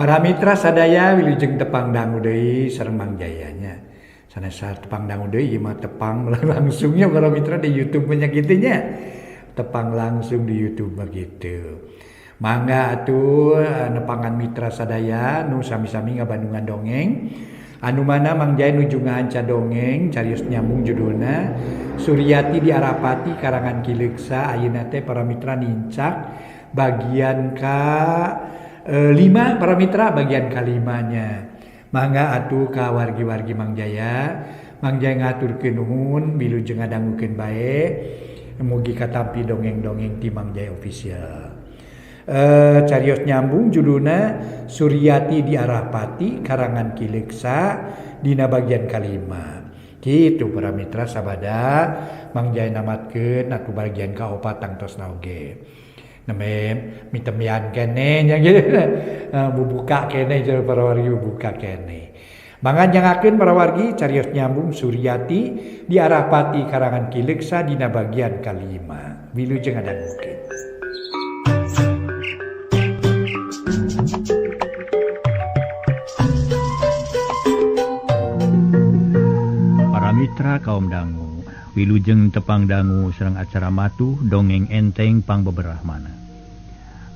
Para mitra sadaya wilujeng tepang dangu deui sareng Mang Jaya nya. Sanes tepang dangu deui ieu mah tepang langsungnya para mitra di YouTube nya kitu nya. Tepang langsung di YouTube mah kitu. Mangga atuh nepangan mitra sadaya nu sami-sami ngabandungan dongeng. Anu mana Mang Jaya nuju ngahanca dongeng carios nyambung judulna Suryati di Arapati karangan Ki Leuksa. Ayeuna teh para mitra nincak bagian ka 5 para mitra bagian kalimanya. Mangga atuh ka wargi-wargi Mang Jaya. Mang Jaya ngaturkeun nuhun wilujeng ngadangukeun bae. Mugi katampi dongeng-dongeng ti Mang Jaya Official. Carios nyambung judulna Suryati di Arapati karangan Ki Leuksa dina bagian kalima. Kitu para mitra sabada Mang Jaya namatkeun atuh bagian kaopat tangtosna oge. Nembe mitemian keneh nya gitu. Bubuka keneh jeung para wargi bubuka keneh. Mangga nyangakeun para wargi carios nyambung Suryati di Arapati karangan Ki Leuksa dina bagian kalima. Wilujeng ngadangukeun. Para mitra kaum dangu, wilujeng tepang dangu sareng acara matuh dongeng enteng pangbeberahmana.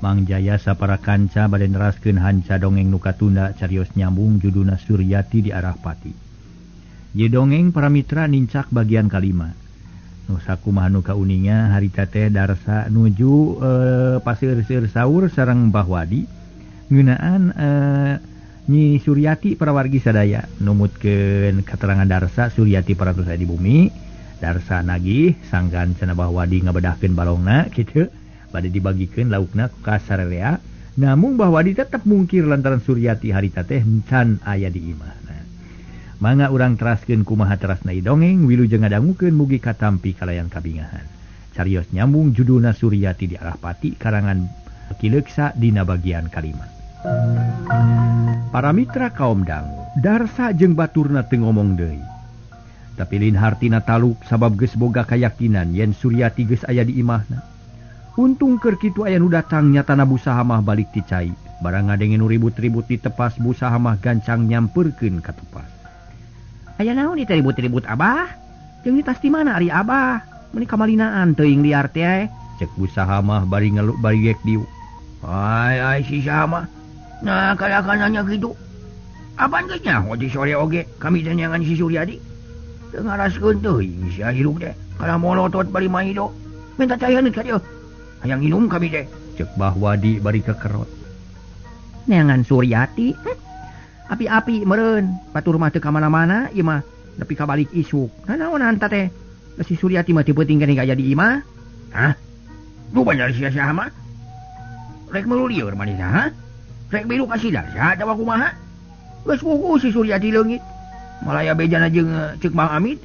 Mang Jaya sapara kanca bade neraskeun hanca dongeng nu katunda carios nyambung judulna Suryati di Arapati. Ye dongeng para mitra nincak bagian kalima. Nu sakumaha nu kauninga harita teh Darsa nuju paseur-seur saur sareng Mbah Wadi ngeunaan Nyi Suryati para wargi sadaya numutkeun katerangan Darsa Suryati parantos aya di bumi. Darsa nagih sangkan cenah Mbah Wadi ngabedahkeun balongna kitu bade dibagikeun laukna ka sararea, namung Mbah Wadi tetep mungkir lantaran Suryati harita teh can aya di imahna. Mangga urang teraskeun kumaha terasna dongeng wilujeng ngadangukeun mugi katampi kalayan kabingahan. Carios nyambung judulna Suryati di Arapati karangan Ki Leuksa dina bagian kalima. Para mitra kaum dangu, Darsa jeung baturna teu ngomong deui. Tapi lin hartina taluk sabab geus boga kayakinan yen Suryati geus aya di imahna. Untung keur kitu aya nu datang nyatana Bu Sahamah balik ti cai. Barang ngadenge nu ribut-ribut di tepas, Bu Sahamah gancang nyampeurkeun ka tepas. Aya naon ieu teh ribut-ribut Abah? Jeung ieu tas di mana ari Abah? Meuni kamalinaan teuing liar teh. Cek Bu Sahamah bari ngeluk bari gek diuk. Ai ai si Sahamah. Nah kalakananya kitu. Apan geus nyaho di sore oge kami teh neangan si Suryadi. Teu ngaraskeun teuing sia hirup teh. Kalah molotot bari maido. Minta caheun ka dieu. Hayang minum kami teh. Cek Mbah Wadi bari kekerot. Neangan Suryati. Api-api meureun, batur mah teu ka mana-mana ieu mah nepi ka balik isuk. Nah naonan ta teh? Si Suryati mah teu penting keneh aya di imah. Hah? Nu bener sia saha mah? Rek meulu lieur maneh saha? Rek milu ka si Darsa atawa kumaha? Geus puguh si Suryati leungit. Malaya bejana jeung ceuk Mang Amit.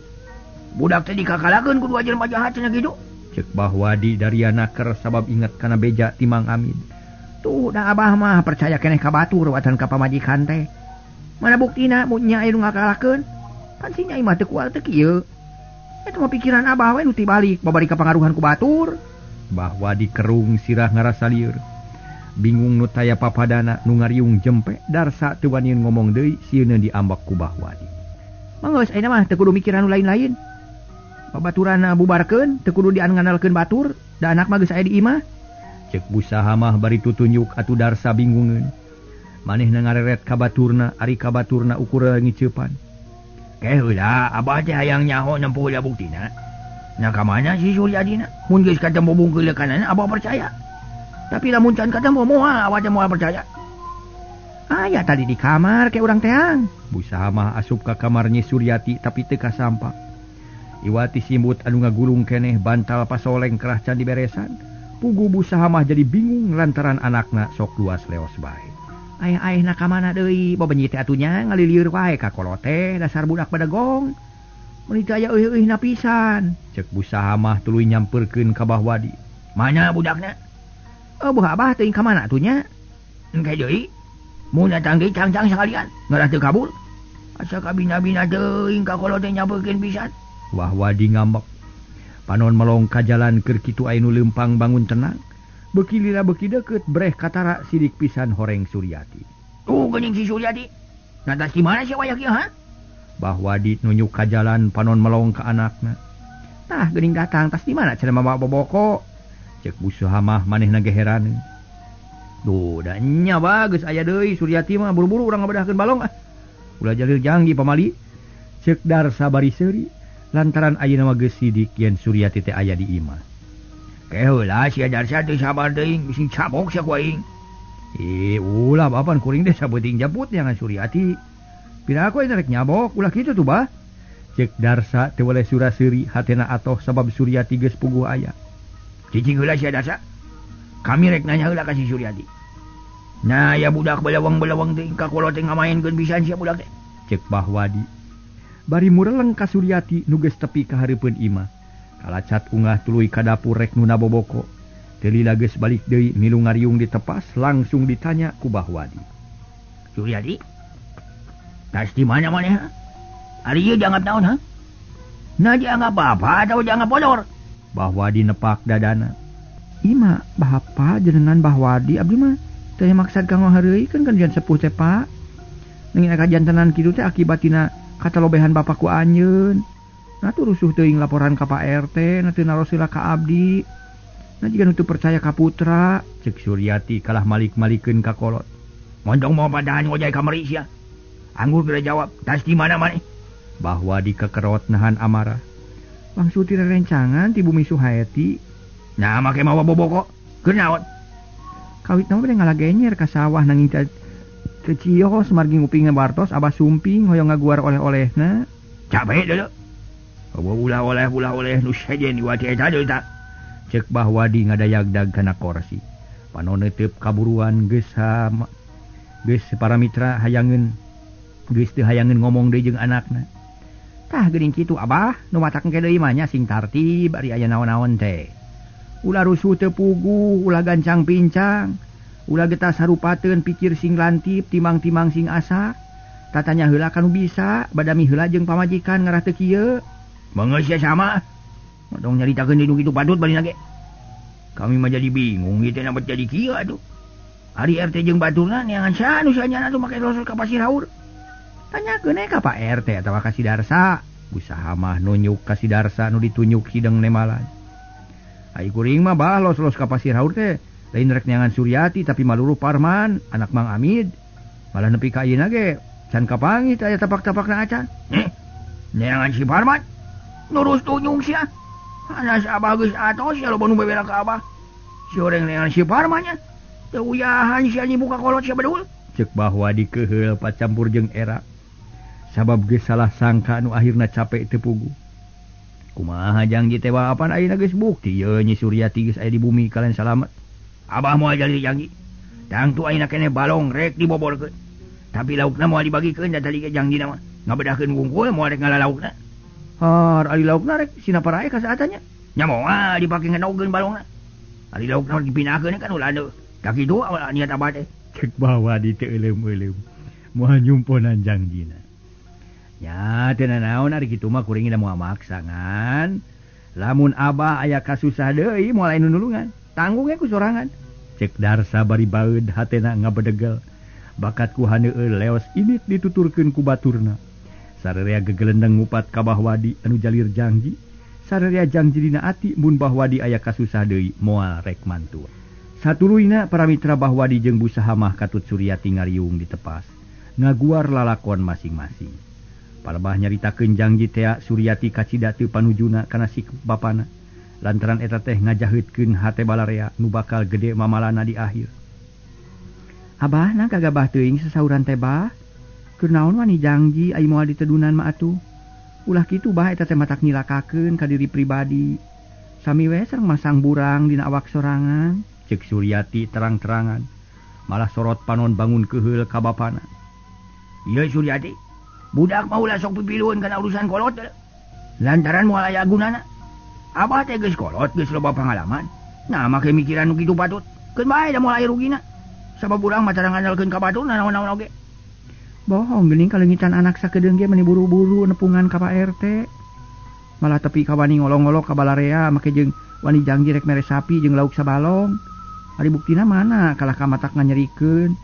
Budak teh dikakalakeun ku dua jelema jahat cenah kitu. Cek Mbah Wadi daria naker sabab inget kana beja ti Mang Amit. Tuh da Abah mah percaya keneh ka batur watan ka pamajikan teh. Mana buktina mun nya aya nu ngakalakeun? Pan si Nyai mah teu kuat teu kieu. Eta mah pikiran Abah we nu tibalik babari kapangaruhan ku batur. Mbah Wadi kerung sirah ngarasa lieur. Bingung nu taya papadana nu ngariung jempe Darsa teu waniun ngomong deui sieun diambak ku Mbah Wadi. Manggeus ayeuna mah teu kudu mikiran nu lain-lain. Babaturan bubarkeun teu kudu diangandalkeun batur, da anak mah geus aya di imah. Cek Bu Sahamah bari tutunjuk atuh Darsa bingungeun. Manehna ngareret ka baturna, ari ka baturna ukur ngiceupan. Keh heula Abah teh hayang nyaho nempuh heula buktina. Nya ka mana si Suryadina? Mun geus katempo bungkeul kanana Abah percaya. Tapi lamun can katempo moal Abah teh moal percaya. Aya tadi di kamar ke urang teang. Bu Sahamah asup ka kamar Nyi Suryati tapi teu kasampak. Iwati simbut anu ngagulung keneh bantal pasoleng kerah can diberesan. Pugu Bu Sahamah jadi bingung lantaran anakna sok luas leos bae. Ayah-ayah na ka mana deui babenyi teh atunya ngalilieur wae ka kolot teh dasar budak badegong. Meuni teh aya eueuh-eueuhna pisan. Cek Bu Sahamah tuluy nyampeurkeun ka Mbah Wadi. Mana budakna? Oh, buah Abah teuing ka mana atunya? Engke deui. Mun datang deui cangcang sakalian, ngarah teu kabur. Asa kabina-bina teuing ka kolot teh nyampeurkeun pisan. Wah Wadi ngambek. Panon melong ka jalan keur kitu aya nu leumpang bangun tenang. Beuki lila beuki deukeut breh katara sidik pisan horeng Suryati. Tuh geuning si Suryati. Nah tas di mana sia wayah kieu ha? Bahwadi nunjuk ka jalan panon melong ka anakna. Tah geuning datang tas di mana cenah mawa boboko? Cek Bu Suhamah manehna ge heran. Duh, da nya bah geus aya deui Suryati mah buru-buru urang ngabedahkeun balong ah. Ulah jalil janggi pamali. Cek Darsa bari seuri lantaran ayeuna mah geus sidik yen Suryati teh aya di imah. Ke heula sia Darsa teu sabar teuing bisi cabok sia ku aing. Ulah bapan kuring deh sabeuting jabut nyangan Suryati. Pira aku rek nyabok ulah kitu tuh bah. Cek Darsa teu weleh sura-seuri hatena atoh sabab Suryati geus puguh aya. Cicing heula sia Darsa. Kami rek nanya heula ka si Suryati. Nah ya budak belawang-belawang teh ka kolot teh ngamaenkeun pisan sia budak teh. Cek Bahwadi. Bari mureleng ka Suryati nu geus tepi ka hareupeun imah. Kalacat ungah tuluy ka dapur rek nuna boboko. Teu lila geus balik deui milu ngariung di tepas langsung ditanya ku Bahwadi. Suryati? Tas di mana maneh? Ari ieu dianggap naon ha? Nah dianggap apa atau dianggap bodor? Bahwadi nepak dadana. Ima bapa jenengan Bahwadi abdi mah teh maksad kanggo hareuikeun kan jan sepuh teh Pak. Nanging kajantenan kitu teh akibatina katalobehan bapa ku anjeun. Nah tuh rusuh teuing laporan ka Pak RT, nah teu naros heula ka abdi. Nah jiga nu teu percaya ka putra, cek Suryati kalah malik-malikeun ka kolot. Mondong mau padahan ngojay ka meri sia. Anggur geura jawab, tas di mana maneh? Bahwadi kekerot nahan amarah. Wangsul ti rerencangan ti bumi Suhaeti. Nah make mawa boboko. Keur naon? Kawit mah bade ngalagenyer ka sawah nanging teu cios margi ngupingna wartos abah sumping hoyong ngaguar oleh-olehna. Capek deuleu. Ulah oleh nu sejen diwati eta deui ta. Cek Bahwadi ngadayagdag kana korsi. Panon neuteub kaburuan geus geus para mitra hayangeun geus teu hayangeun ngomong deui jeung anakna. Tah geuning kitu abah nu matak engke deui mah nya sing tartib ari aya naon-naon teh. Ulah rusuh teu puguh, ulah gancang pincang, ulah getas harupateun pikir sing lantip, timang-timang sing asak. Tatanya heula kanu bisa, badami heula jeung pamajikan ngarah teu kieu. Mangga sia sama. Dong nyaritakeun deui nu kitu patut bari ge. Kami mah jadi bingung ieu teh nabat jadi kieu atuh. Ari RT jeung baturna neangan saha nu sanyana atuh make rosol ka Pasir Haur. Tanyakeun we ka Pak RT atawa ka si Darsa. Usaha mah nunjuk ka si Darsa nu ditunjuk hideng nemalan. Ai kuring mah bah los-los ka Pasir Haur teh lain rek neangan Suryati tapi maluruh Parman, anak Mang Amid. Malah nepi ka ayeuna ge can kapanggih teh aya tapak-tapakna acan. Neangan si Parman nurus tunyung sia. Anas abah geus atos sia loba nu bebela ka abah. Si oreng neangan si Parman nya. Teu uyahan sia nyibu ka kolot sia bedul. Cek Bahwadi keheul pacampur jeung era. Sabab geus salah sangka nu akhirna capek teu puguh. Kumaha jangji teh apan ayeuna geus bukti ye Nyi Suryati geus aya di bumi kalian salamet. Abah moal jadi jangji. Tangtu ayeuna keneh balong rek diboborkeun. Tapi laukna moal dibagikeun da tadi ge jangjina mah. Ngabedahkeun wungkul moal rek ngalalaukna. Har ari laukna rek sina parae ka saatanya. Nya moal dipake ngenogeun balongna. Ari laukna dipindahkeun kan ulah deui. Da kitu niat abah teh. Cek Bahwadi teu euleum-euleum. Moal nyumponan jangjina. Ya teu nanaon ari kitu mah kuring da moal maksa ngan. Lamun abah aya kasusah deui moal aya nu nulungan. Tanggung we ku sorangan. Cek Darsa bari baeud hatena ngabedegel. Bakat ku haneueul leos init dituturkeun ku baturna. Sararea gegelendeng ngupat ka Bahwadi anu jalir jangji. Sararea jangji dina ati mun Bahwadi aya kasusah deui moal rek mantu. Satuluyna para mitra Bahwadi jeung Bu Sahamah katut Suryati ngariung di tepas. Ngaguar lalakon masing-masing. Palebah nyaritakeun jangji tea Suryati kacida teu panujuna kana sikap bapana. Lantaran eta teh ngajaheutkeun hate balarea nu bakal gede mamalana di akhir. Abah na kagabah teuing sasauran teh bah. Keur naon wani jangji ai moal ditedunan mah atuh. Ulah kitu bah eta teh matak nyilakakeun ka diri pribadi. Sami we sareng masang burang dina awak sorangan. Cek Suryati terang-terangan. Malah sorot panon bangun keheul ka bapana. Ieu Suryati, budak mah ulah sok pipilueun kana urusan kolot. Lantaran moal aya gunana. Abah teh geus kolot, geus loba pangalaman. Nah make mikiran nu kitu patut. Keun bae da moal aya rugina. Sabab urang mah tara ngandalkeun ka batur naon-naon oge. Bohong geuning kaleungitan anak sakedeung ge meni buru-buru nepungan ka Pak RT. Malah tepi ka wani ngolong-ngolok ka balarea make jeung wani jangji rek mere sapi jeung lauk sabalong. Ari buktina mana kalah ka matak nganyerikeun.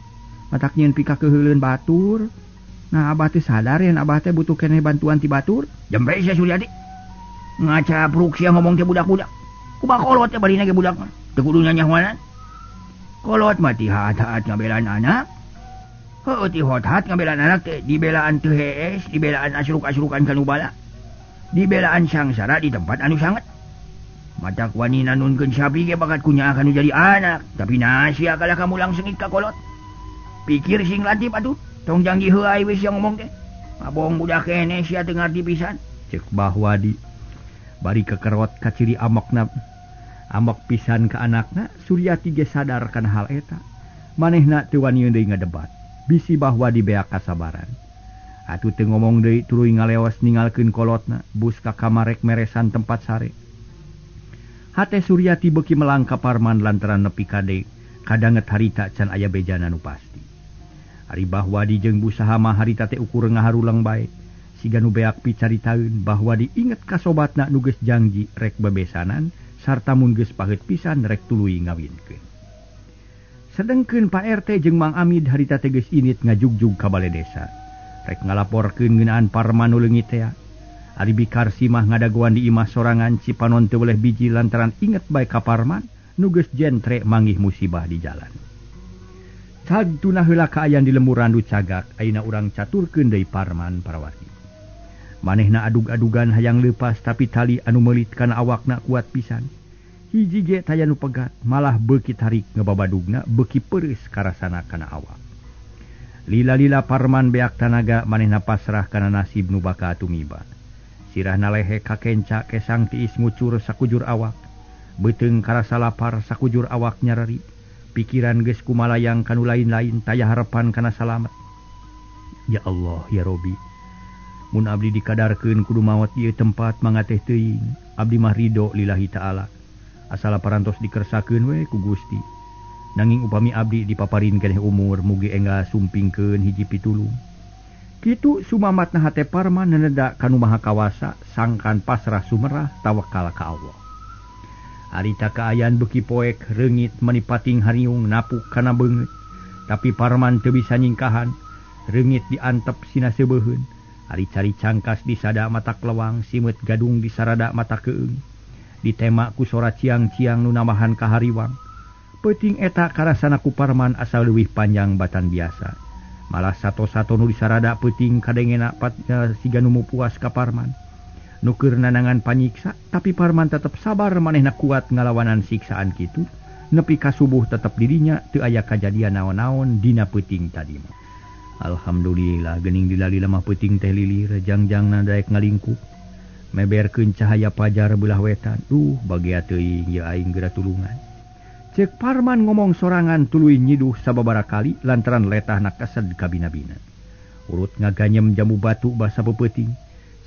Matak nyieun pikakeuheuleun batur. Nah abah teh sadar yen abah teh butuh keneh bantuan ti batur. Jembe sia Suryati. Ngacapruk sia ngomong teh budak-budak. Kumaha kolot teh barina ge budak mah. Teu kudu nyanyahoanan. Kolot mah ti haat-haat ngabelaan anak. Heueuh ti hot-hat ngabelaan anak teh dibelaan teu hees, dibelaan asruk-asrukan ka nu bala. Dibelaan sangsara di tempat anu sanget. Matak wani nanunkeun sapi ge bakat kunyaah kanu jadi anak, tapi nah sia kalah kamulang sengit ka kolot. Pikir sing lantip atuh. Tong janggi heuay we sia ngomong teh. Ngabong budak keneh sia teu ngarti pisan. Cek Bahwadi bari kekerot kaciri amokna. Amok pisan ka anakna, Suryati ge sadar kana hal eta. Manehna teu wani deui ngadebat. Bisi Bahwadi beak kasabaran. Atuh teu ngomong deui tuluy ngaleos ninggalkeun kolotna, bus ka kamarek meresan tempat sare. Hate Suryati beuki melang ka Parman lantaran nepi kade kadanget harita can aya bejana nu pasti. Ari Bahwadi jeung busaha mah harita teh ukur ngaharulang bae. Siga nu beak picaritaeun Bahwadi inget ka sobatna nu geus janji rek bebesanan sarta mun geus paheut pisan rek tuluy ngawinkeun. Sedengkeun Pak RT jeung Mang Amid harita teh geus init ngajugjug ka bale desa. Rek ngalaporkeun ngeunaan Parman nu leungit tea. Ari Bikarsi mah ngadagoan di imah sorangan Cipanon teu weleh biji lantaran inget bae ka Parman nu geus jentre manggih musibah di jalan. Cag tunah heula kaayaan di lembur randu cagak ayeuna urang caturkeun deui Parman parawargi. Manehna adug-adugan hayang leupas tapi tali anu meulit kana awakna kuat pisan. Hiji ge taya nu pegat malah beuki tarik ngebabadugna beuki peureus karasana kana awak. Lila-lila Parman beak tanaga manehna pasrah kana nasib nu bakal tumiba. Sirahna lehe kakenca kesang tiis ngucur sakujur awak. Beuteung karasa lapar sakujur awak nyareri. Pikiran geus kumalayang kanu lain-lain taya harapan kana salamet. Ya Allah ya Robi. Mun abdi dikadarkeun kudu maot ieu tempat mangateh teuing. Abdi mah ridho lillahi ta'ala. Asal parantos dikersakeun we ku Gusti. Nanging upami abdi dipaparin keneh umur mugi enggal sumpingkeun hiji pitulung. Kitu sumamatna hate Parman neneda kanu Maha Kawasa sangkan pasrah sumerah tawakal ka Allah. Harita kaayaan beuki poek reungit manipating hariung napuk kana beungeut. Tapi Parman teu bisa nyingkahan, reungit diantep sina seubeuheun. Ari cari cangkas disada mata kelewang, simeut gadung disarada mata keung. Ditema ku sora ciang-ciang nu nambahan kahariwang. Peuting eta karasana ku Parman asal leuwih panjang batan biasa. Malah sato-sato nu disarada peuting kadengena siga nu puas ka Parman. Nu keur nanangan panyiksa, tapi Parman tetep sabar manehna kuat ngalawanan siksaan kitu. Nepi ka subuh tetep dirinya teu aya kajadian naon-naon dina peuting tadi mah. Alhamdulillah geuning dilali lemah peuting teh lilir jangjangna daek ngalingkup. Meberkeun cahaya pajar beulah wetan. Duh bagea teuing ieu aing geura tulungan. Cek Parman ngomong sorangan tuluy nyiduh sababaraha kali lantaran letahna kesed kabina-bina. Urut ngaganyem jamu batu basa peuting.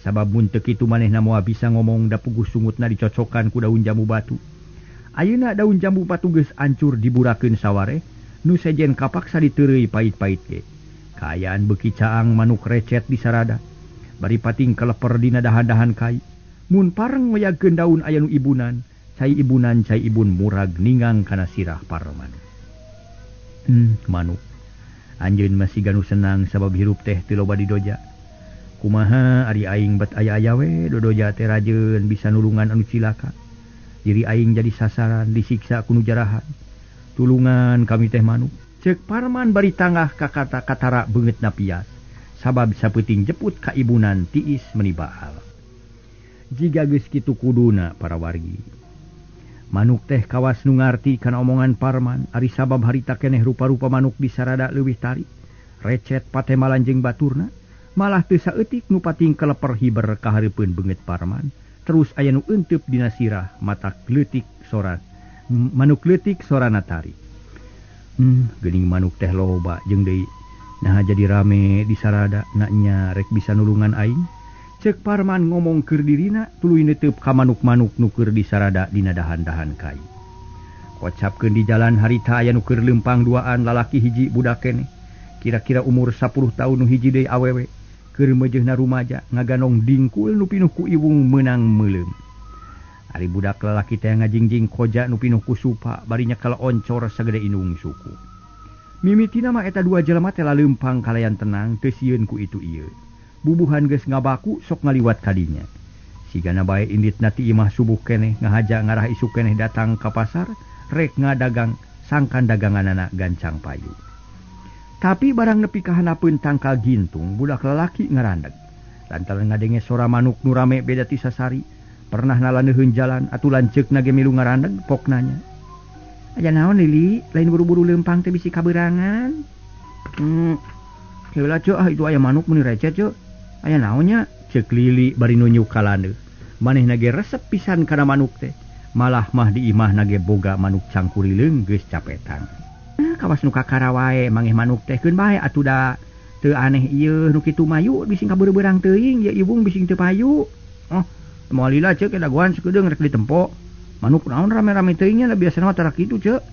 Sabab mun teu kitu manehna moal bisa ngomong da puguh sungutna dicocokan ku daun jambu batu. Ayeuna daun jambu batu geus ancur diburakeun saware, nu sejen kapaksa diteureuy pait-pait ge. Kaayaan beuki caang manuk recet disarada. Bari pating keleper dina dahan-dahan kai. Mun pareng ngoyagkeun daun aya nu ibunan, cai ibunan cai ibun murag ningang kana sirah Parman. Manuk. Anjeun masih ganu senang sabab hirup teh teu loba didoja. Kumaha ari aing bet aya-aya we dodoja teh rajeun bisa nulungan anu cilaka. Diri aing jadi sasaran disiksa ku nu jarahan. Tulungan kami teh manuk. Cek Parman bari tangah ka kata katara beungeutna pias. Sabab sapeuting jeput ka ibunan tiis meuni baal. Jiga geus kitu kuduna para wargi. Manuk teh kawas nu ngarti kana omongan Parman, ari sabab harita keneh rupa-rupa manuk disarada leuwih tarik. Recet patemalan jeung baturna. Malah teu saeutik nu pating keleper hiber ka hareupeun beungeut Parman, terus aya nu euteup dina sirah matak leutik sora. Manuk leutik sorana tarik. Geuning manuk teh loba jeung deui. Naha jadi rame disarada na nya rek bisa nulungan aing. Cek Parman ngomong keur dirina tuluy neuteub ka manuk-manuk nu keur disarada dina dahan-dahan kai. Kocapkeun di jalan harita aya nu keur leumpang duaan lalaki hiji budak keneh. Kira-kira umur 10 tahun nu hiji deui awewe. Keur meujeuhna rumaja ngaganong dingkul nu pinuh ku iwung meunang meuleum. Ari budak lalaki teh ngajingjing koja nu pinuh ku supa bari nyekel oncor sagede indung suku. Mimitina mah eta dua jelema teh laleumpang kalayan tenang teu sieun ku itu ieu. Bubuhan geus ngabaku sok ngaliwat kadinya. Sigana bae inditna ti imah subuh keneh ngahaja ngarah isuk keneh datang ka pasar rek ngadagang sangkan daganganana gancang payu. Tapi barang nepi ka hanapeun tangkal gintung budak lalaki ngarandeg. Lantaran ngadenge sora manuk nu rame beda ti sasari, pernah nalaneuheun jalan atuh lanceukna ge milu ngarandeg pok nanya. Aya naon Lili, lain buru-buru leumpang teh bisi kaberangan. Heula ceu, ah itu aya manuk meuni recet ceu. Aya naon nya? Ceuk Lili bari nunjuk ka landeuh. Manehna ge resep pisan kana manuk teh. Malah mah di imahna ge boga manuk cangkurileung geus capetan. Kawas nu kakara wae mangeh manuk teh keun bae atuh da teu aneh ieu nu kitu mayu bising kabeurang teuing ieu ibung bising teu payu. Oh, moal lila ceuk dagoan sakedeung rek ditempo. Manuk naon rame-rame teuing nya biasana mah tara kitu ceuk.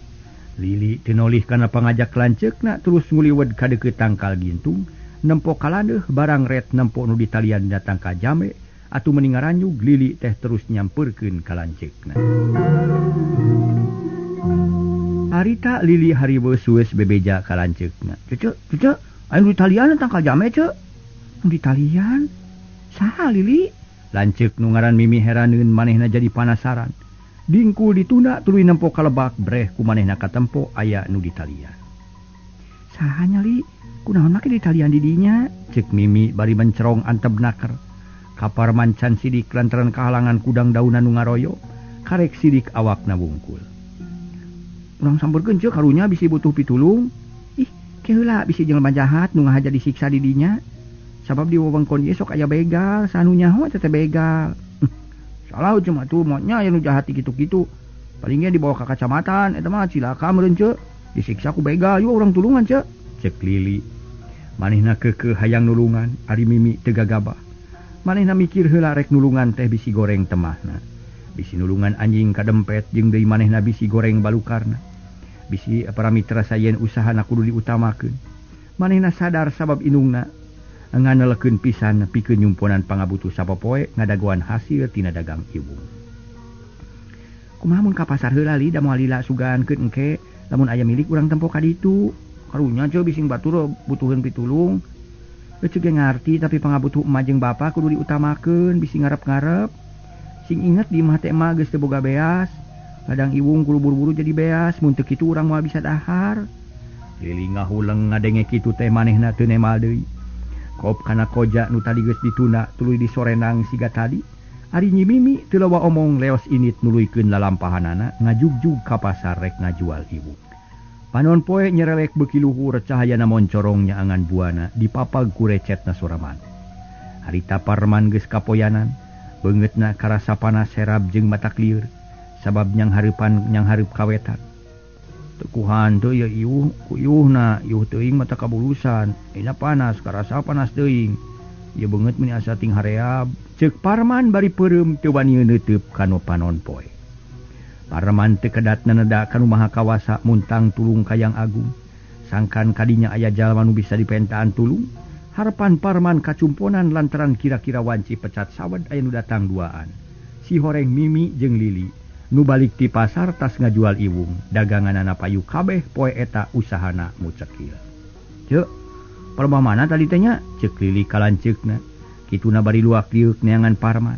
Lili teu nolih kana pangajak lanceukna terus nguliwed ka deukeut tangkal gintung, nempo ka landeuh barang ret nempo nu ditalian datang ka jame atuh meni ngaranyug Lili teh terus nyampeurkeun ka lanceukna. Harita Lili hariweus weus bebeja ka lanceukna. Ceu, ceu, aya nu ditalian tangkal jame ceu. Nu ditalian? Saha Lili? Lanceuk nu ngaran Mimi heraneun manehna jadi panasaran. Dingkul ditunda tuluy nempo kalebak breh ku manehna katempo aya nu ditalian. Saha nya Li? Kunaon make ditalian di dinya? Ceuk Mimi bari mencerong antep naker. Kapar mancan sidik lantaran kahalangan kudang daunan nu ngaroyo, karek sidik awakna wungkul. Urang sampeurkeun ceu karunya bisi butuh pitulung. Ih, keheula bisi jelema jahat nu ngahaja disiksa di dinya. Sabab di wewengkon ieu sok aya begal, sanu nyaho eta teh begal. Salah cuma tuh maunya aya nu jahat kitu-kitu. Palingnya dibawa ka kacamatan eta mah cilaka meureun ceu. Disiksa ku begal, yuk urang tulungan ceu. Ceuk Lili. Manehna keukeuh hayang nulungan, ari Mimi teu gagabah. Manehna mikir heula rek nulungan teh bisi goreng temahna. Bisi nulungan anjing kadempet jeung deui manehna bisi goreng balukarna. Bisi para mitra sayen usahana kudu diutamakeun. Manehna sadar sabab indungna nganelekeun pisan pikeun nyumponan pangabutuh sapopoe ngadagoan hasil tina dagang iwung. Kumaha mun ka pasar heula Li da moal lila sugankeun engke lamun aya milik urang tempo ka ditu. Karunya ceu bising batur butuheun pitulung. Eceu ge ngarti tapi pangabutuh emak jeung bapa kudu diutamakeun bisi ngarep-ngarep. Sing inget di imah teh emak geus teu boga beas. Ladang iwung kudu buru-buru jadi beas mun teu kitu urang moal bisa dahar. Lili ngahuleng ngadenge kitu teh manehna teu nemal deui. Kop kana koja nu tadi geus ditunda tuluy disorenang siga tadi. Ari Nyi Mimi teu loba omong leos init nuluykeun lalampahanana ngajugjug ka pasar rek ngajual ibu. Panon poe nyerelek beuki luhur cahayana moncorong nyaangan buana dipapag ku recetna sora manuk. Harita Parman geus kapoyanan, beungeutna karasa panas serab jeung matak lieur sabab nyang hareupan nyang hareup kawetan. Tekuhan teu ieu iuh ku iuhna iuh teuing mata kabulusan, ina panas karasa panas teuing. Ieu beungeut meuni asa ting hareab. Ceuk Parman bari peureum teu wani neuteub kana panon poe. Parman teu kedat naneda kanu maha kawasa muntang tulung ka Yang Agung. Sangkan kadinya aya jalma nu bisa dipentaan tulung. Harapan Parman kacumponan lantaran kira-kira wanci pecat sawed aya nu datang duaan. Si horeng Mimi jeung Lili nu balik ti pasar tas ngajual iwung. Daganganana payu kabeh poe eta usahana mucekil. Ceuk, palebah mana tadi teh nya? Ceuk Lili ka lanceukna. Kituna bari luak liuk neangan Parman.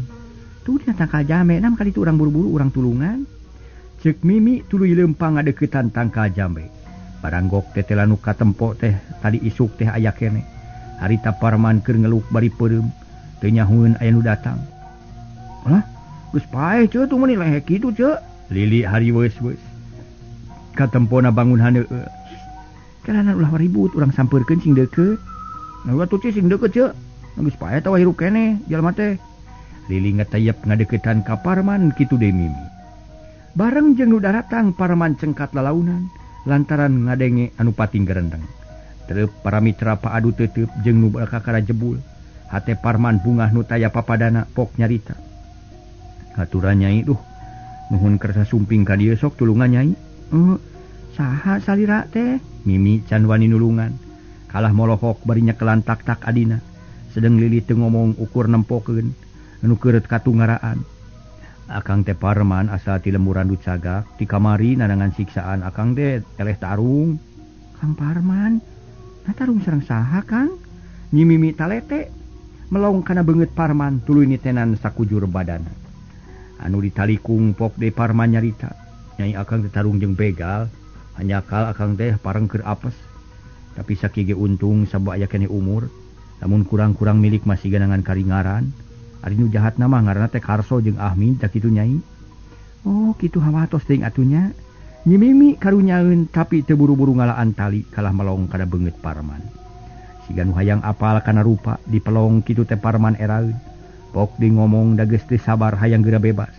Tuh dina tangkal jambe, nam kali itu urang buru-buru urang tulungan. Ceuk Mimi tuluy leumpang ngadeuketan tangkal jambe. Baranggok tetela nu katempo teh tadi isuk teh aya keneh. Harita Parman keur ngeluk bari peureum, teu nyahueun aya nu datang. Alah, geus paeh ceu tuh meuni lehe kitu ceu. Lili hariweus-weus. Katempona bangun haneueul. Kalanan ulah ribut urang sampeurkeun sing deukeut. Nah atuh sing deukeut ceu. Geus paeh teh hirup keneh jalma teh. Lili ngetayep ngadeuketan ka Parman kitu deui Mimi. Bareng jeung nu daratang Parman cengkat lalaunan lantaran ngadenge anu pating gerendeng. Terep para mitra paadu tetep jeung nu kakara jebul. Hate Parman bungah nu taya papadana pok nyarita. Aturan nyai duh nuhun kersa sumping ka dieu sok tulungan nyai. Saha salira teh? Mimi can wani nulungan. Kalah molohok bari nyekelan tak-tak adina. Sedeng Lili teu ngomong ukur nempokeun anu keureut katungaraan. Akang teh Parman asal ti lemburan du cagak ti kamari nanangan siksaan akang teh eleh tarung. Kang Parman nah tarung sareng saha Kang? Nyi Mimi talete melong kana beungeut Parman tuluy nitenan sakujur badana. Anu ditalikung pok deui Parman nyarita. Nyai akang teh tarung jeung begal, hanyakal akang teh pareng keur apes. Tapi sakieu ge untung sabab aya keneh umur, lamun kurang-kurang milik masih ganangan karingaran. Ari nu jahatna mah ngaranna teh Karso jeung Ahmid tah kitu Nyai. Oh kitu hawatos teuing atunya. Nyi Mimi karunyaeun tapi teu buru-buru ngalaan tali kalah melong kana beungeut Parman. Siga nu hayang apal kana rupa dipelong kitu teh Parman eraeun. Pok di ngomong da geus teu sabar hayang geura bebas.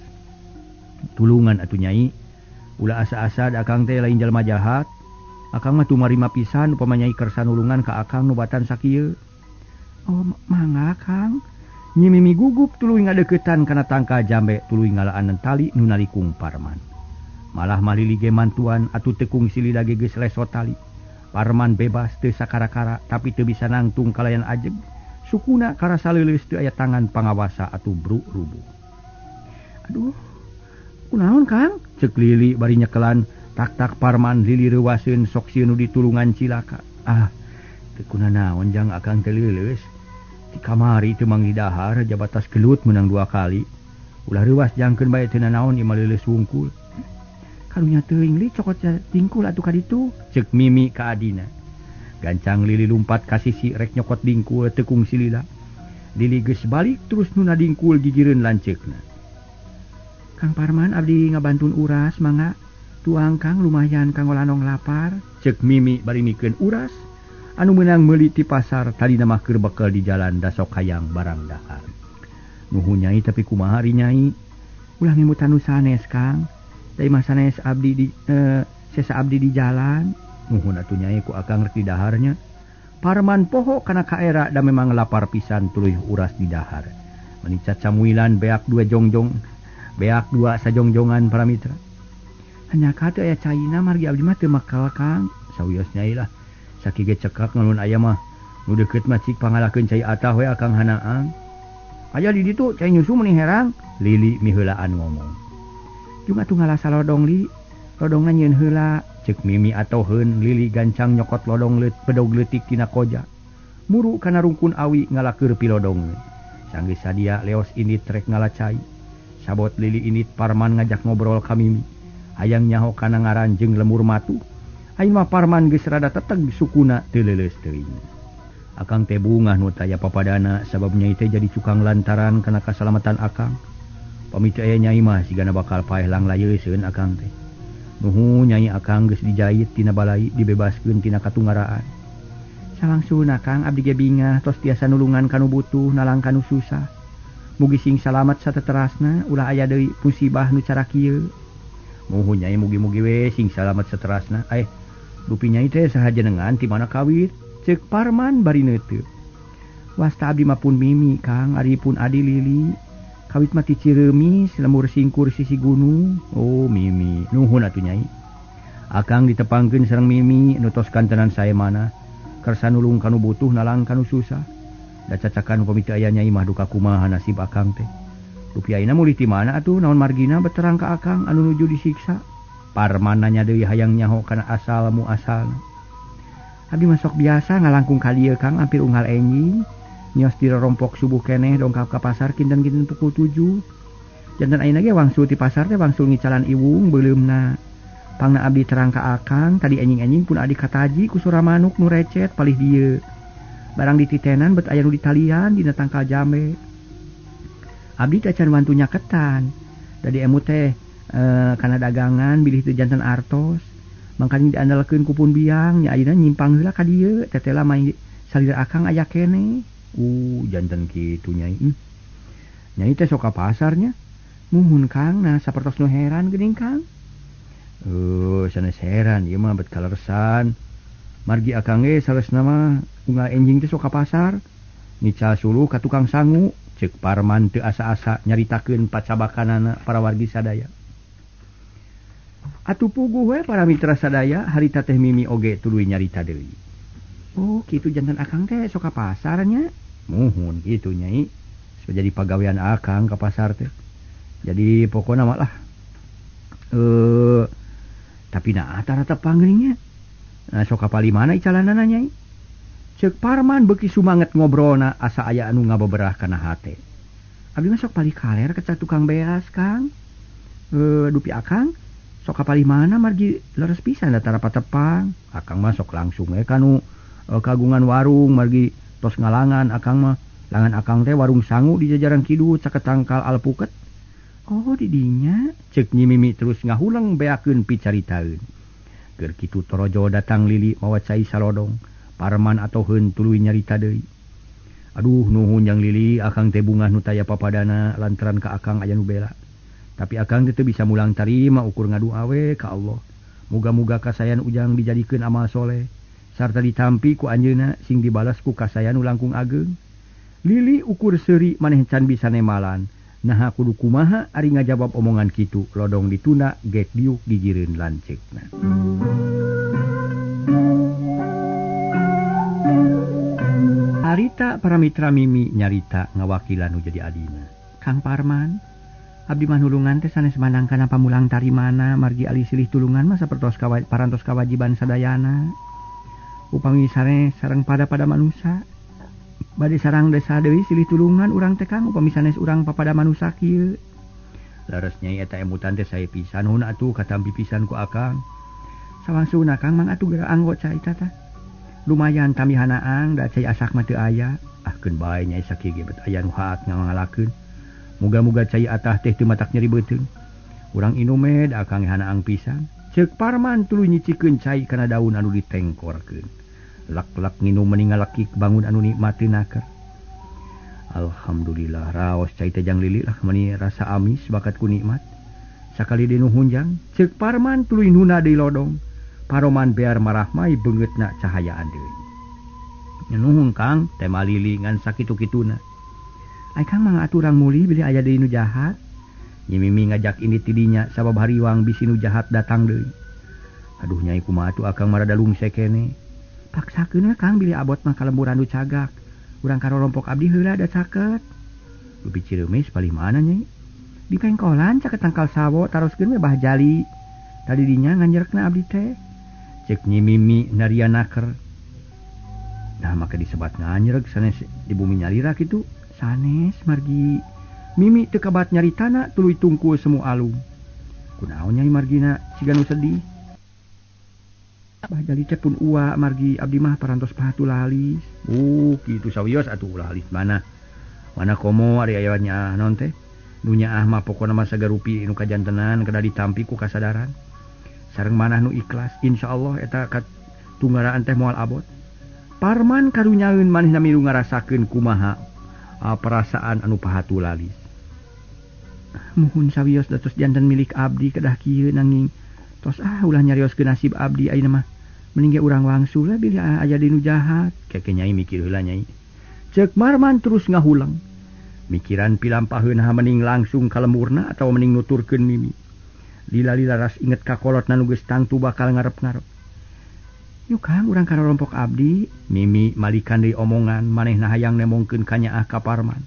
Tulungan atuh Nyai, ulah asa-asa da akang teh lain jalma jahat. Akang mah tumarima pisan upama Nyai kersa nulungan ka akang nu batan sakieu. Oh mangga Kang. Nyi Mimi gugup tuluy ngadeuketan kana tangkal jambe tuluy ngalaan tali nu nalikung Parman. Malah malili ge mantuan atuh teu kungsi lila ge geus lesot tali. Parman bebas teu sakara-kara tapi teu bisa nangtung kalayan ajeg. Sukuna karasa leuleus teu aya tangan pangawasa atuh bruk rubuh. Aduh, kunaon Kang? Ceuk Lili bari nyekelan tak-tak Parman Lili reuwaseun sok sieun nu ditulungan cilaka. Ah, teu kunanaon jang akang teu leuleus. Di kamari teu manggih dahar jabatas gelut menang 2 kali. Ulah reuwas jangkeun bae teu nanaon ieu mah leuleus wungkul. Karunya teuing Li cokot dingkul atuh ka ditu. Ceuk Mimi ka adina. Gancang Lili lumpat ka sisi rek nyokot dingkul teu kungsi lila. Lili geus balik terus nu nadingkul gigireun lanceukna. Kang Parman abdi ngabantun uras mangga tuang Kang lumayan kanggo lanong lapar. Ceuk Mimi bari mikeun uras anu meunang meuli ti pasar tadina mah keur bekel di jalan da sok hayang barang dahar. Nuhun Nyai tapi kumaha ari Nyai? Ulah ngemutan nu sanes Kang. Da imah sanes abdi di sesa abdi di jalan. Nuhun atuh Nyai ku akang rek di daharnya. Parman poho kana kaera da memang lapar pisan tuluy uras di dahar. Meni cacamuilan beak 2 jongjong, beak 2 sajongjongan para mitra. Hanya ka teu aya caina margi abdi mah teu makal Kang. Sawios Nyai lah. Sakieu ge cekak ngalun aya mah nu deukeut mah cik pangalakeun cai atah we akang hanaang. Aya di ditu cai nyusu meuni herang. Lili miheulaan ngomong. Jeung atuh ngalasa lodong Li, lodongna nyieun heula. Ceuk Mimi atoheun Lili gancang nyokot lodong leut bedog leutik tina koja. Muru kana rungkun awi ngalakeur pilodong. Sanggeus sadia leos indit rek ngala cai. Sabot Lili indit Parman ngajak ngobrol ka Mimi. Hayang nyaho kana ngaran jeung lemur matu. Ayeuna mah Parman geus rada teteg sukuna teu leuleus teuing. Akang teh bungah nu taya papadana sabab Nyai teh jadi cukang lantaran kana kasalamatan akang. Pami teu aya Nyai mah sigana bakal paeh langlayeuseun akang teh. Nuhun Nyai akang geus dijait tina balai dibebaskeun tina katungaraan. Salangsuna Kang abdi ge bingah tos tiasa nulungan kanu butuh nalang kanu susah. Mugi sing salamat sateterasna ulah aya deui musibah nu cara kieu. Muhun Nyai mugi-mugi we sing salamat saterasna. Dupi Nyai teh saha jenengan ti mana kawit? Ceuk Parman bari neuteup. Wasta abdi mah pun Mimi Kang, ari pun adi Lili. Kawit mah ti Ciremis lemur singkur sisi gunung. Oh Mimi, nuhun atuh Nyai. Akang ditepangkeun sareng Mimi nu tos kantenan sae mana. Kersa nulung kanu butuh nalang kanu susah. Da cacakan upami teu aya Nyai mah duka kumaha nasib akang teh. Rupiah ayeuna mulih ti mana atuh naon margina beterang ka akang anu nuju disiksa. Parman nanya deui hayang nyaho kana asal muasalna. Abdi mah sok biasa ngalangkung ka dieu Kang hampir unggal enjing. Nyos dirorompok subuh keneh dongkap ka pasar kinten-kinten pukul 7. Janten ayeuna ge wangsul ti pasar teh wangsul ngicalan iwung beuleumna. Pangna abdi terang ka akang tadi enjing-enjing pun adi kataji ku sora manuk nu recet palih dieu. Barang dititenan bet aya nu ditalian dina tangkal jambe. Abdi teh can wantu nyaketan. Da di emu teh kana dagangan bilih teu janten artos. Mangkana diandalkeun ku pun biang nya ayeuna nyimpang heula ka dieu tetela mah salira akang aya keneh. Janten kitu Nyai. Nyai teh sok ka pasarnya. Muhun Kang, nah sapertos nu heran geuning Kang. Sanes heran ieu mah bet kaleresan. Margi akang ge saleresna mah unggal enjing teh sok ka pasar. Ngical suluh ka tukang sangu. Ceuk Parman teu asa-asa nyaritakeun pacabakanana para wargi sadaya. Atuh puguh we para mitra sadaya harita teh Mimi oge tuluy nyarita deui. Oh, kitu janten akang teh sok ka pasarnya. Muhun kitu Nyai. Jadi pagawean akang ka pasar teh. Jadi pokona mah lah. Tapi nah tara tepang geuning nya. Nah sok kapali mana icalanana Nyai? Ceuk Parman beuki sumanget ngobrolna asa aya anu ngabeberah kana hate. Abdi mah sok palih kaler ka tukang beas Kang. Dupi akang sok kapalih mana margi leres pisan da tara patepang. Akang mah sok langsung we kanu kagungan warung margi tos ngalangan akang mah. Langan akang teh warung sangu di jajaran kidul caket tangkal alpuket. Oh di dinya ceuk Nyi Mimi terus ngahuleng beakeun picaritaeun. Keur kitu torojo datang Lili mawa cai salodong. Parman atoheun tuluy nyarita deui. Aduh nuhun Jang Lili, akang teh bungah nu taya papadana lantaran ka akang aya nu bela. Tapi akang teh teu bisa mulang tarima ukur ngadua we ka Allah. Muga-muga kasayan ujang dijadikeun amal soleh sarta ditampi ku anjeunna sing dibalas ku kasayan nu langkung ageung. Lili ukur seuri maneh can bisa nemalan. Naha kudu kumaha ari ngajawab omongan kitu lodong ditunda gek diuk gigireun lanceukna. Harita para mitra Mimi nyarita ngawakilan nu jadi adina. Kang Parman, abdi mah nulungan teh sanes mandang kana pamulang tarimana margi ali silih tulungan mah sapertos parantos kawajiban sadayana. Upami sanes sareng pada-pada manusa. Bade sarang desa deui silih tulungan urang teh Kang upami sanes urang papada manusa kieu. Leres Nyai eta emutan teh sae pisan hun atuh katampi pisan ku akang. Sawangsuna Kang mang atuh geura anggo cai tah. Lumayan tamihanaang da cai asak mah teu aya. Ah keun bae Nyai sakieu ge bet aya nu haat ngangalakeun. Muga-muga cai atah teh teu matak nyeri beuteung. Urang inum we da akang hanaang pisan. Ceuk Parman tuluy nyicikeun cai kana daun anu ditengkorkeun. Lak-lak nginum meni ngalakik bangun anu nikmat teu naker. Alhamdulillah raos cai teh Jang Lili lah meni rasa amis bakat ku nikmat. Sakali deui nuhun Jang. Ceuk Parman tuluy nuna deui lodong. Paroman bear marahmai beungeutna cahayaan deui. Nuhun Kang, tema Lili ngan sakitu-kituna. Ai Kang mah aturang mulih bilih aya deui nu jahat. Nyi Mimi ngajak ini tidinya sabab hariwang bisi nu jahat datang deui. Aduh Nyai kumaha atuh akang mah rada lungse kene. Paksakeun we Kang bilih abot mah kalemburan nu cagak. Urang karorompok abdi heula da caket. Dupi Ciremis palih mana Nyai? Di pengkolan caket tangkal sawo taroskeun we bah jali. Tadi dinya nganjerekna abdi teh. Cek Nyi Mimi naria naker. Nah maka disebat nganyereg sanes di bumi nyalira kitu. Sanes margi Mimi teu kabat nyaritana tuluy tungkul semu alum. Kunaon Nyai margina siga nu sedih. Bah jali teh pun ua margi abdi mah parantos pahatu lalis. Kitu sawios atuh ulah alis mana. Mana komo ari aya nyaah naon teh. Nu nyaah mah pokona mah sagarupi nu kajantenan kada ditampi ku kasadaran. Sareng manah nu ikhlas insyaallah eta katunggaraan teh moal abot. Parman karunyaeun manehna milu ngarasakeun kumaha perasaan anu pahatu lalis. Muhun sawios datos janten milik abdi kedah kieu nanging tos ah ulah nyarioskeun nasib abdi ayeuna mah mending ge urang wangsul lah bilih aya di nu jahat. Keke Nyai mikir heula Nyai. Ceuk Marman terus ngahuleng. Mikiran pilampaheun mending langsung ka lemurna atawa mending nuturkeun Mimi. Lila-lila ras inget ka kolotna nu geus tangtu bakal ngarep-ngarep. Yuk Kang urang karorompok abdi. Mimi malikan deui omongan manehna hayang nemongkeun ka nyaah ka Parman.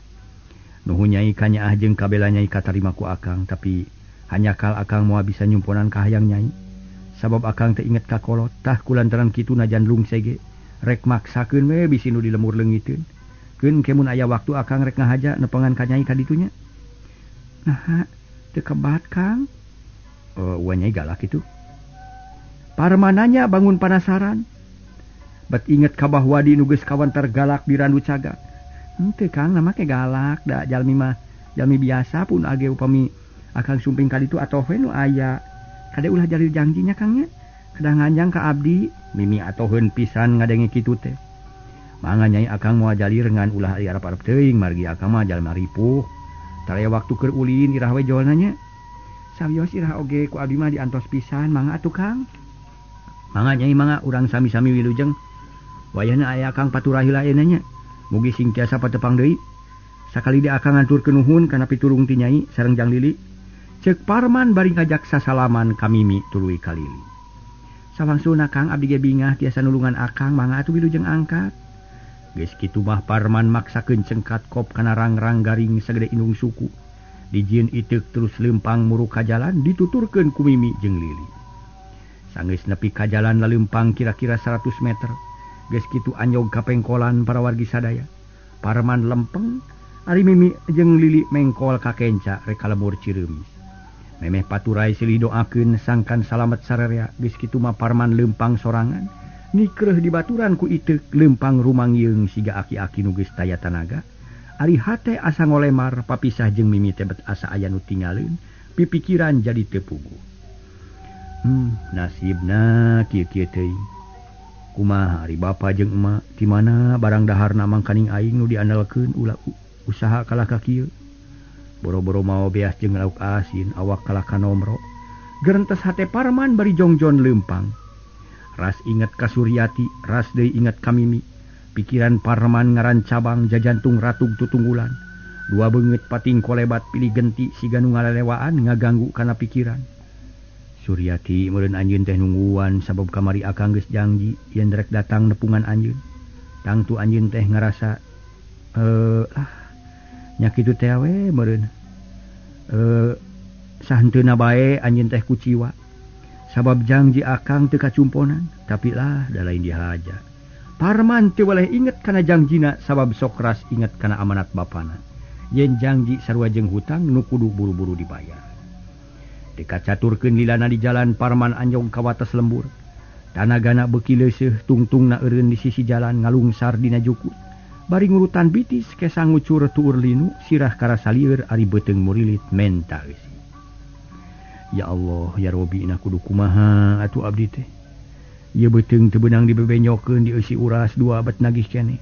Nuhun Nyai ka nyaah jeung kabela Nyai katarima ku akang tapi hanyakal akang moal bisa nyumponan ka hayang Nyai. Sabab akang teh inget ka kolot tah kulantaran kitu najan lungse ge rek maksakeun we bisi nu di lemur leungiteun. Keun ke mun aya waktu akang rek ngahaja nepengan ka Nyai ka ditunya. Naha teu kebat Kang. Uwa Nyai galak itu. Parmananya bangun panasaran. Bet inget ka Bahwadi nu geus kawantar galak di randu cagak. Henteu Kang nama ke galak da jalmi mah jalmi biasa pun age upami akang sumping ka ditu atoh we nu aya. Kade ulah jalil janjinya Kang nya. Kedah nganjang ka abdi. Mimi atoheun pisan ngadenge kitu teh. Mangga Nyai akang moal jalir ngan ulah ari arep-arep teuing margi akang mah jalma ripuh. Taraya waktu keur ulin irah we jolna nya. Sawios irah oge ku abdi mah diantos pisan mangga atuh Kang. Mangga Nyai mangga urang sami-sami wilujeng. Wayahna aya akang paturah heula ayeuna nya. Mugi sing tiasa patepang deui. Sakali di akang nganturkeun nuhun kana pitulung ti Nyai sareng Jang Lili. Ceuk Parman bari ngajak sasalaman ka Mimi tuluy ka Lili. Sawangsuna Kang abdi ge bingah tiasa nulungan akang mangga atuh wilujeng angkat. Geus kitu mah Parman maksakeun cengkat kop kana rang-rang garing sagede indung suku. Dijieun iteuk terus lempang muruk ka jalan dituturkeun ku Mimi jeung Lili. Sanggeus nepi ka jalan laleumpang kira-kira 100 meter. Geus kitu anjog ka pengkolan para wargi sadaya. Parman lempeng, ari Mimi jeung Lili mengkol ka kenca rek ka lembur Ciremis. Memeh paturai silih doakeun sangkan salamet sararea, geus kitu mah Parman leumpang sorangan. Nikreuh dibaturan ku iteuk leumpang rumangyeung siga aki-aki nu geus taya tanaga. Ari hate asa ngolemar papisah jeung Mimi teh bet asa aya nu tingaleun, pipikiran jadi teu puguh. Nasibna kieu-kieu teuing. Kumaha ari bapa jeung emak di mana barang daharna mangkaning aing nu diandalkeun ulah usaha kalah ka kieu. Boro-boro mao beas jeung lauk asin awak kalah ka nomro. Gerentes hate Parman bari jongjon leumpang. Ras inget ka Suryati, ras deui inget ka Mimi. Pikiran Parman ngaran cabang jajantung ratug tutunggulan. Dua beungeut pating kolebat pilih genti siga nu ngalelewaan ngaganggu kana pikiran. Suryati meureun anjeun teh nungguan sabab kamari akang geus janji yen rek datang nepungan anjeun. Tangtu anjeun teh ngarasa nya kitu teh we meureun. Sahenteuna bae anjeun teh kuciwa. Sabab janji akang teu kacumponan, tapi lah da lain dihaja. Parman teu weleh inget kana jangjina sabab sok ras inget kana amanat bapana. Yen janji sarua jeung hutang nu kudu buru-buru dibayar. Dikacaturkeun lilana di jalan Parman anjog ka wates lembur. Tanagana beuki leuseuh tungtungna eureun di sisi jalan ngalungsar dina jukut. Bari ngurutan bitis kesang ngucur tuur linu sirah karasa lieur ari beuteung murilit menta eusi. Ya Allah ya Robi na kudu kumaha atuh abdi teh. Ieu beuteung teu beunang dibebenyokeun dieusi uras dua abad nagih keneh.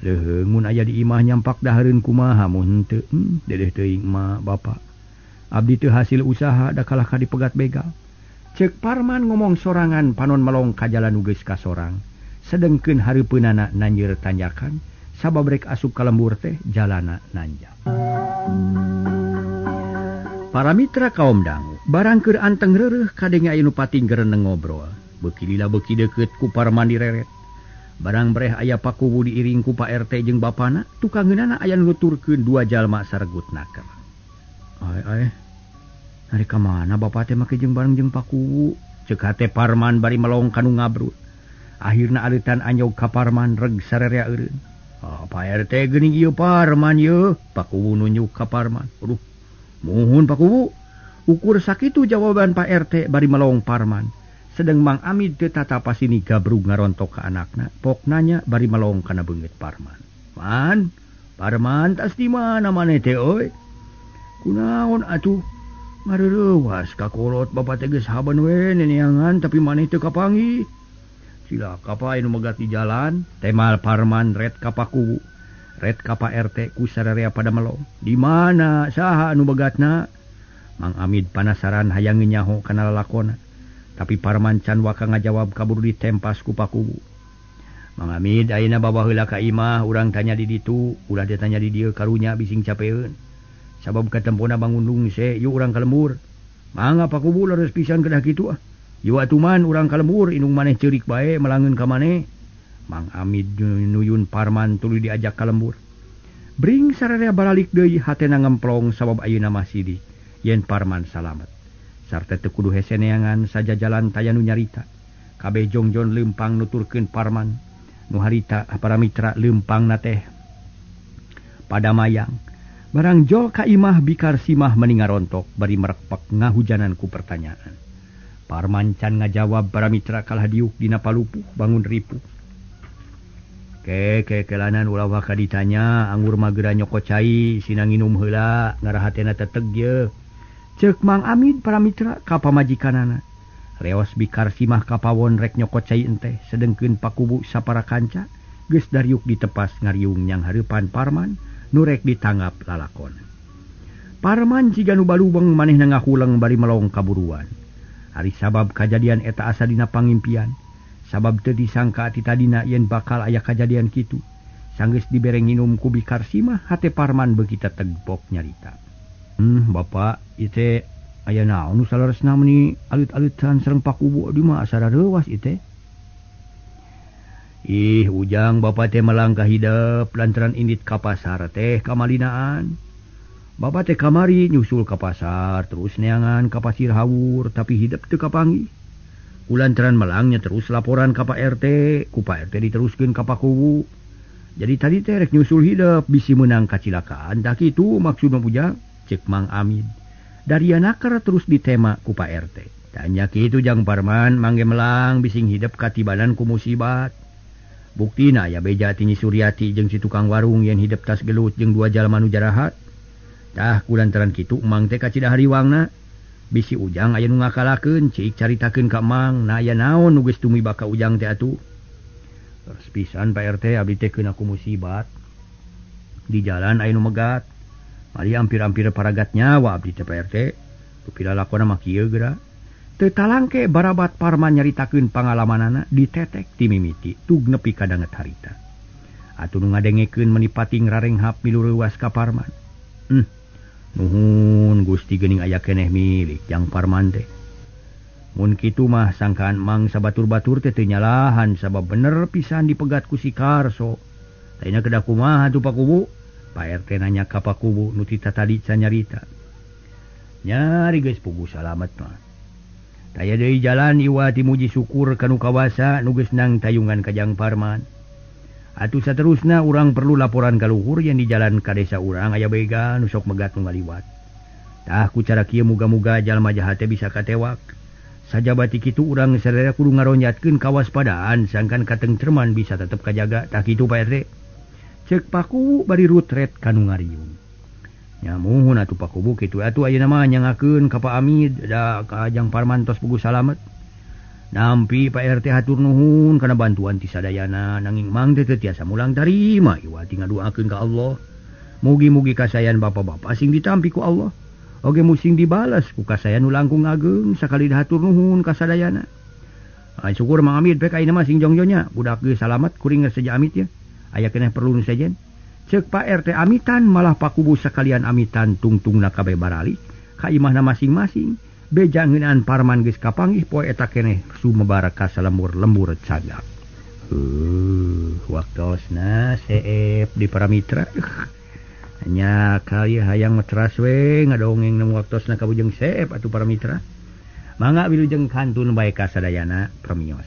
Leuheung mun aya di imah nyampak dahareun kumaha mun henteu. Dedeh teuing emak bapa. Abdi teu hasil usaha da kalah ka dipegat begal. Ceuk Parman ngomong sorangan panon melong ka jalan nu geus kasorang. Sedengkeun hareupeunana nanjeur tanjakan sabab rek asup ka lembur teh jalana nanjak. Para mitra kaum dangu, barang keur anteng reureuh kadenge aya nu pating gereneng ngobrol. Beuki lila beuki deukeut ku Parman direret. Barang breh aya pakuwu diiring ku Pak RT jeung bapana, tukangeunana aya nu nuturkeun dua jalma saregut naker. Ai ai. Ari ka mana bapa teh make jeung bareng jeung pakuwu? Ceuk hate Parman bari melong ka nu ngabrut. Akhirna aleutan anjog ka Parman reg sarerea eureun. Ah, Pak RT geuning ieu Parman yeuh, pakuwu nunjuk ka Parman. Aduh, muhun pakuwu. Ukur sakitu jawaban Pak RT bari melong Parman. Sedeng Mang Amid teu tatapa sini gabrug ngarontok ka anakna, pok nanya bari melong kana beungeut Parman. Man, Parman tas di mana maneh teh euy? Kunaon atuh? Ngareurewas ka kolot bapa teh geus haban we neneangan tapi maneh teu kapanggih. Cilaka pa anu megat di jalan, temal Parman ret ka pakuwu. Ret ka Pak RT ku sararea pada melong. Di mana saha anu begatna? Mang Amid panasaran hayang nyaho kana lalakona. Tapi Parman can waka ngajawab kaburu ditempas ku pakuwu. Mang Amid ayeuna bawa heula ka imah urang tanya di ditu, ulah ditanya di dieu karunya bising capeun. Sabab katempona bangun lungse, yuk urang ka lembur. Mangga pakuwu leres pisan kedah kitu ah. Yuk atuh man urang ka lembur indung maneh ceurik bae melangeun ka maneh. Mang Amid nuyun Parman tuluy diajak ka lembur. Bring sararea baralik deui hatena ngemplong sabab ayeuna mah sidih yen Parman salamet. Sarta teu kudu hese neangan sajajalan taya nu nyarita. Kabeh jongjon leumpang nuturkeun Parman. Nu harita para mitra leumpangna teh pada mayang. Barang jol ka imah bikar simah meni ngarontok bari merekpek ngahujanan ku pertanyaan. Parman can ngajawab para mitra kalah diuk dina palupuh bangun ripuh. Ke kelanan ulah waka ditanya anggur mah geura nyokot cai sina nginum heula ngarahatena teteg ye. Ceuk Mang Amid para mitra ka pamajikanana. Reos bikar simah kapawon rek nyokot cai enteh sedengkeun pakubu sapara kanca geus dariuk ditepas ngariung nyang hareupan Parman nu rek ditanggap lalakon. Parman jiga nu balubeng manehna ngahuleng bari melong kaburuan. Ari sabab kajadian eta asa dina pangimpian. Sabab teu disangka ti tadina yen bakal aya kajadian kitu. Sanggeus dibere nginum ku bikar simah hate Parman beuki tetegbok nyarita. Bapak ieu teh aya naon nu saleresna meuni alit-alitan sareng pakubu di mah asa rareuwas ieu teh. Ih ujang bapak teh melangkah hidep lantaran indit ka pasar teh kamalinaan. Bapak teh kamari nyusul ka pasar terus neangan ka Pasir Hawur tapi hidep teu kapanggih. Kulantaran melangnya terus laporan ka Pak RT, ku Pak RT diteruskeun ka Pak Kuwu. Jadi tadi teh rek nyusul hidep bisi meunang kacilakaan tah kitu maksudna Ujang, cek Mang Amin. Daria nakar terus ditema ku Pak RT. Tanya kitu Jang Parman mangge melang bising hidep katibanan ku musibat. Buktina aya beja ti Nyi Suryati jeung si tukang warung yen hidep tas gelut jeung dua jalma nu jarahat. Tah kulantaran kitu Mang teh kacida hariwangna. Bisi Ujang aya nu ngakalakeun cik caritakeun ka Mang, na aya naon nu geus tumiba ka Ujang teh atuh. Terus pisan Pak RT abdi teh keuna ku musibat. Di jalan aya nu megat. Mari ampir-ampir paragat nyawa abdi teh Pak RT. Teu lalakona mah kieu geura. Teu talangke barabat Parman nyaritakeun pangalamanana ditetek ti mimiti tug nepi ka danget harita. Atuh nu ngadengekeun meuni pating rarenghap milu reuwas ka Parman. Nuhun Gusti geuning aya keneh milik Jang Parman teh. Mun kitu mah sangkaan Mang sabatur-batur teh teu nyalahan sabab bener pisan dipegat ku si Karso. Taina kedah kumaha atuh Pak Kuwu? Pak RT nanya ka Pak Kuwu nu ti tatadi can nyarita. Nyari geus puguh salamet mah. Taya deui jalan iwa ti muji syukur kanu kawasa nu geus nang tayungan ka Jang Parman. Atuh saterusna urang perlu laporan ka luhur yang di jalan ka desa urang aya begal nu sok megat nu ngaliwat. Tah ku cara kieu muga-muga jalma jahat teh bisa katewak. Sajabati kitu urang sadaya kudu ngaronjatkeun kawaspadaan sangkan katengtreman bisa tetep kajaga. Tah kitu Pak RT. Ceuk Pak Kuwu bari rutret ka nu ngariung. Nya muhun atuh Pak Kuwu kitu atuh ayeuna mah nyangakeun ka Pak Amid da ka Jang Parman tos puguh salamet. Nampi Pak RT hatur nuhun kana bantuan ti sadayana nanging Mang teh teu tiasa mulang tarima iwa ti ngaduakeun ka Allah. Mugi-mugi kasayan bapak-bapak sing ditampi ku Allah. Oge musing dibalas ku kasayan nu langkung ageng sakali hatur nuhun ka sadayana. Ay syukur Mang Amid pek ayeuna mah sing jongjonya budak geus salamet kuring geus seja amit ya. Aya keneh perlu nu sejen. Ceuk Pak RT amitan malah Pak Kuwu sakalian amitan tungtungna kabeh baralik ka imahna masing-masing. Beja ngeunaan Parman geus kapanggih poe eta keneh sumebar ka salembur-lembur cagak. Waktosna seep di para mitra. Nya kali hayang metras we ngadongeng nemu waktosna kabujeng seep atuh para mitra. Mangga wilujeng kantun bae ka sadayana permios.